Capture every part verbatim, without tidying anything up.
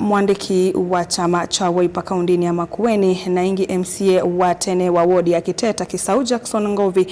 Mwandĩki wa kyama kya Wiper kaũndĩnĩ ya Makueni na ĩngĩ M C A wa tene wa wodi ya Kiteta Kisaũ, Jackson Ngovi,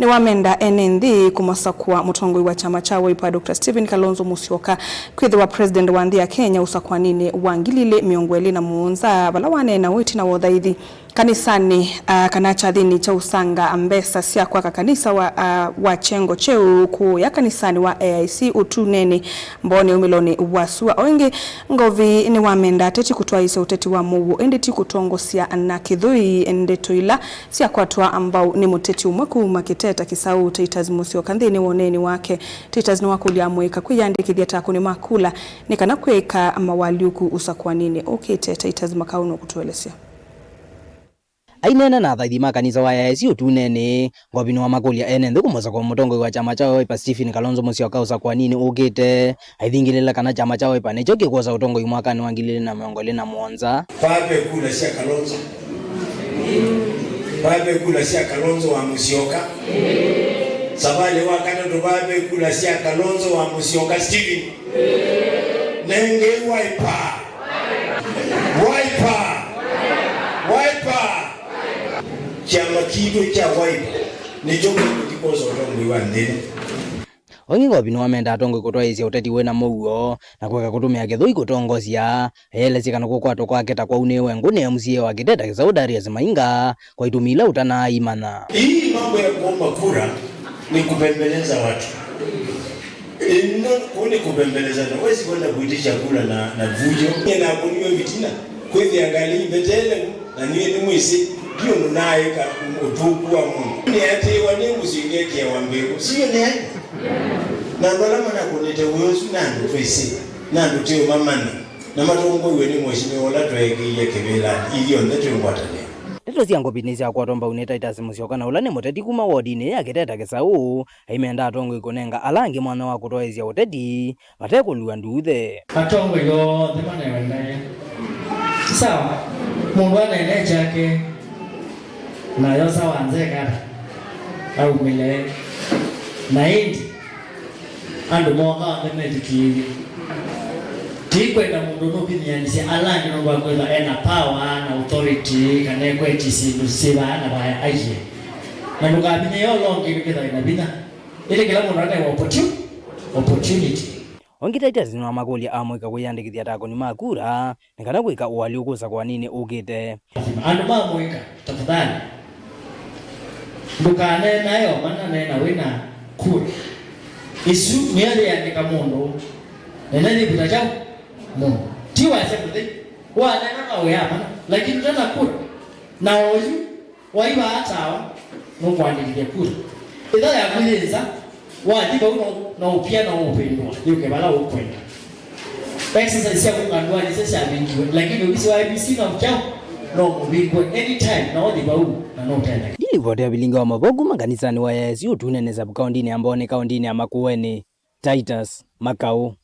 nĩwamenda ene nthĩ kũmũsakũa mũtongoi wa kyama kya Wiper, Doctor Stephen Kalonzo Musyoka, kwĩthĩwa president wa nthĩ ya Kenya ũsakũaninĩ wa ngili ilĩ mĩongo ĩlĩ na mũonza, vala waneena ũitina wa ũthaithi kanisanĩ, ah, kana kyathĩnĩ kya ũsanga mbesa sya kwaka kanisa wa, ah, wa kyengo kyeũ kũũya kanisanĩ wa A I C Ũtunenĩ, Mbooni, umĩlonĩ wa sua. O ĩngĩ, Ngovi nĩwamenda ateti kũtwaĩĩsya ũteti wa mũuo, ĩndĩ ti kũtongosya na kĩthũi ndeto ila syakwatwa mbau nĩ mũteti ũmwe kuma Kiteta Kisaũ, Titus Musyoka. Nthĩnĩ wa ũneeni wake, Titus nĩwakũlya amũika kwĩyandĩkĩthya ta akũni ma kula nĩ kana kwĩka mawalyũku ũsakũaninĩ ũkĩte. Titus Makau nũkũtũelesya. Aineena na athaithi ma kanisa wa A I C Ũtunenĩ, Ngovi nĩwamakũlya ene nthĩ kũmũsakũa mũtongoi wa kyama kya Wiper Stephen Kalonzo Musyoka ũsakũaninĩ ũkĩte, aithingĩlĩla kana kyama kya Wiper nĩkyo kĩkwosa ũtongoi mwakanĩ wa ngili ilĩ na mĩongo ĩlĩ na mũonza. Vaa ve kula sya Kalonzo. Vaa ve kula sya Kalonzo wa Musyoka. Savalĩ wa katatũ, vaa ve kula sya Kalonzo wa Musyoka Stephen. Nengei Wiper. Wiper! Wiper! Kyama kitũ kya Wiper nĩkyo kĩndũ kĩkwosa ũtongoi wa nthĩ ĩno. O ĩngĩ, Ngovi nĩwamenda atongoi kũtwaĩĩsya ũteti wĩ na mũuo na kũeka kũtũmĩa kĩthũi kũtongosya, eelesya kana kũkwatwa kwake ta kwaunĩĩwe ngũ nĩ M C A wa Kiteta Kisaũ, Darius Mainga, kwa itumi ila ũtanaimanya. Hii mambo ya kuomba kura ni kupembeleza watu. Ĩno kũu nĩ kũpembelezana, huwezi kwenda kuitisha kura na, na vujo. Nyie nakũniwe vitina, kwĩthĩa ngalĩ imbetele, na nyie nĩ mwĩsĩ, ndiũndũ naaĩka ũthũku wa mũndũ. Nĩatĩĩwa nĩ mũsyĩ ngekĩawa mbĩkũ, sio nĩ aĩ? Na andũ ala manakũnĩte wĩa ũsu nĩ andũ twĩsĩ, nĩ andũ tĩũmamanya, na matongoiw'e nĩ mheshimiwa ũla tweekĩie kĩvĩlanĩ, ithyonthe twĩ ngwatanĩo. Ndeto sya Ngovi nĩsyakwatwa mbau nĩ Titus Musyoka, na ũla nĩ mũteti kuma wodinĩ ya Kiteta Kisaũ, aimenda atongoi kũnenga ala angĩ mwanya wa kũtwaĩĩsya ũteti vate kũlua nduthe. Atongoi onthe manewe ndaĩa. Sawa, mũndũ aneene kyake, na yosa wanzeka ata? Aumĩle. Na ĩndĩ, andũ moka onthe metĩkĩĩthye. Tikwenda mũndũ nũvinyĩanĩsya ala angĩ nũndũ wa kwĩthwa ena power na authority, kana ekwetye syĩndũ syĩ vaa na vaa aiye. Na ndũkavinyĩe ũla ũngĩ nĩkwĩthwa ena vinya. Ĩndĩ kĩla mũndũ anewa opportu-, opportunity. O ĩngĩ, Titus nĩwamakũlya amũika kwĩyandĩkĩthya ta akũni ma kura nĩ kana kwĩka ũalyũku ũsakũaninĩ ũkĩte. Andũ ma mũika, tafadhali, ndũkanenae o mana, neena wĩ na kura. Ĩsu nĩyo yĩandĩka mũndũ, na ĩla yĩvuta kyaũ? Mũndũ. Ti wasya mũthei, waneena no wĩa mana, lakini ũte na kura. Na oyu, waĩ vaa tawa, nũkũandĩkĩthya kura. Ĩtho yaku yĩ nza, wathi vau no, no ũpia no ũvĩndũa, yũke vala ũkwenda. Exercise sya kũka ndũanĩ sya syavingiwe, lakini ovisi wa I E B C no kyaũ, no mũvingwe anytime, na ũthi vau, na no ũtetheke. Ndilivoti ya vilingi wa mavoo kuma kanisanĩ wa A I C Ũtunenĩ sub-kaũndĩnĩ ya Mbooni kaũndĩnĩ ya Makueni, Titus Makau.